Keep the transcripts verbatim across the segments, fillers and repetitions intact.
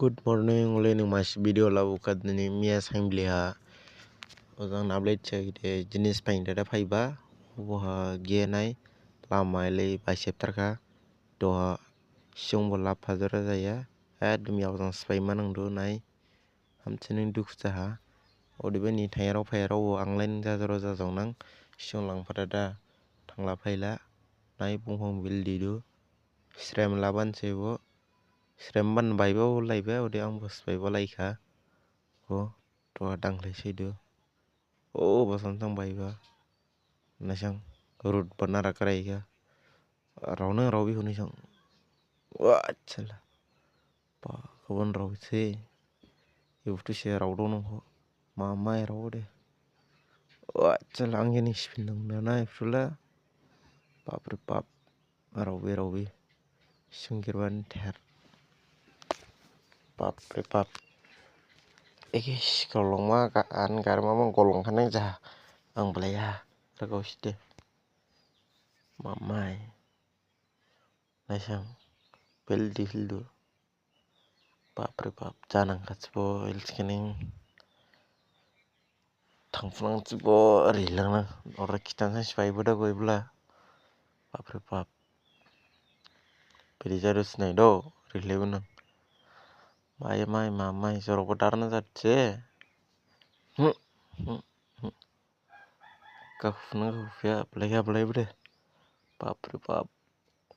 Good morning, ule nung masi video labu khat nini miya sainbli ha. Ojang nablai chai de jinis pain dada phaiba. Ubo ha ge nai lama ilai baisep tarkha. Doha sung bo lap hajora jaya. Ekdom ya ojang spai manang do nai. Hamsining dukhu jaha. Odebani thairao phairao bo anglain jajoro jajong nang. Sung langpha dada thangla phaila. Nai bungphang bil didu. Srem laban sebo. Srem ban baiba bo laiba, ode ang bo sbaiba laikha. Ko, to danglai saidu. O, bosan sang baiba. Nasang, rut bana rakrai kha. Raunang raubi huni sang. Wa, chala. Pa, kabon rau se. Ibu tu se rau do nong ho. Mamai rau de. Wa, chala ang ini spin nang nana ibu tu la. Pap re pap. Raubi, raubi. Sungkirban ther. Pap re pap. Ege, si kolong ma ka an kar ma ma kolong khanang ja. Ang belai ya. Rakau side. Mamai. Naisang. Bel di hildu. Pap re pap. Janang kachbo ilskening. Thangphunang chibo rilangnang. Ora khitan sa sipai boda goi bla. Pap re pap. Beri jadu sinai do. Rilai bunang. Mai mai mamai sorok bo darna jatse. Hmm. Hmm. Hmm. Kakhupnang kakhupya. Belai ya belai bede. Pap re pap.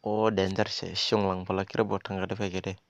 O danger se. Sung lang pala kira bo thangkade phaikade.